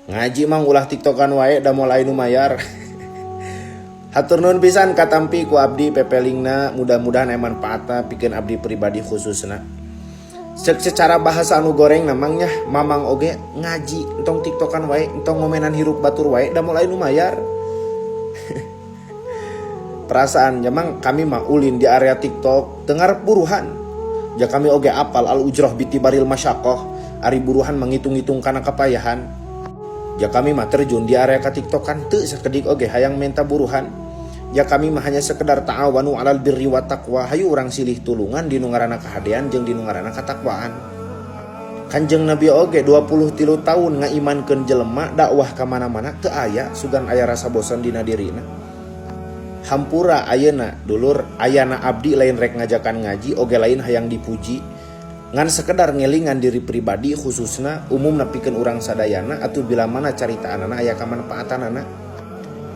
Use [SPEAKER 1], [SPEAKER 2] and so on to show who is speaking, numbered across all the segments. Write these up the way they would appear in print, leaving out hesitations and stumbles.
[SPEAKER 1] Ngaji, Mang, ulah tiktokan wae, da moal aya nu mayar. Hatur nuhun pisan katampi ku abdi pepelingna, mudah-mudahan aya manfaatna pikeun abdi pribadi khususna. Cek secara bahasa anu goreng namanya, Mamang oge ngaji entong tiktokan wae, entong ngomenan hirup batur wae, da moal aya nu mayar. Perasaan jamang kami mah ulin di area TikTok teu ngarep buruhan. Ja kami oge apal al ujroh bi'tibaril masyakoh, ari buruhan manghitung-hitung kana kapayahan. Ja kami mah terjun di area ka TikTok kan teu sakedik oge hayang menta buruhan. Ja kami mah hanya sekedar ta'awanu alal birri wa taqwa, hayu urang silih tulungan di nu ngaranna kahadean jeung di nu ngaranna katakwaan. Kanjeng Nabi oge 23 tahun ngaimankeun jelema, dakwah ka mana-mana, teu aya sugan aya rasa bosan dina dirina. Hampura ayeuna, dulur, ayana abdi lain rek ngajakan ngaji oge, lain hayang dipuji, ngan sekedar ngelingan diri pribadi khususna, umum pikeun urang sadayana. Atau bila mana caritaanana aya kamanfaatanana,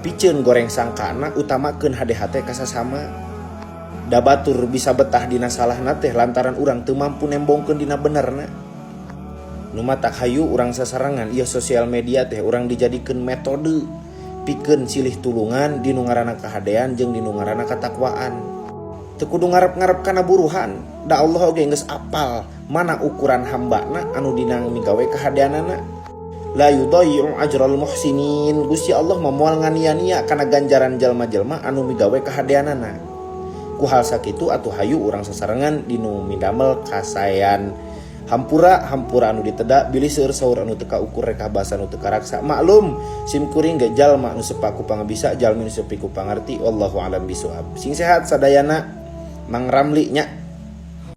[SPEAKER 1] piceun goreng sangkana, utamakeun hade hate ka sasama. Da batur bisa betah dina salahna teh lantaran urang teu mampu nembongkeun dina benerna. Nu matak hayu urang sasarengan, ieu sosial media teh urang dijadikeun metode pikeun silih tulungan di nu ngaranna kahadean jeung di nu ngaranna katakwaan. Teu kudu ngarep-ngarep kana buruhan, da Allah oge geus apal mana ukuran hambana anu dina migawe kahadeanana. La yudayyi'u ajral muhsinin, Gusti Allah mah moal ngania-nia kana ganjaran jalma-jalma anu migawe kahadeanana. Ku hal sakitu atuh, hayu urang sasarengan dinu midamel kasaean. Hampura, hampura anu diteda, bilih seueur saur anu teu kaukur, rekah basa anu teu karaksa. Maklum, sim kuring ge jalma nu sepa ku pangabisa, jalmi nu sepi ku pangarti. Wallahu alam bisawab. Sing sehat sadayana. Mang Ramli nya.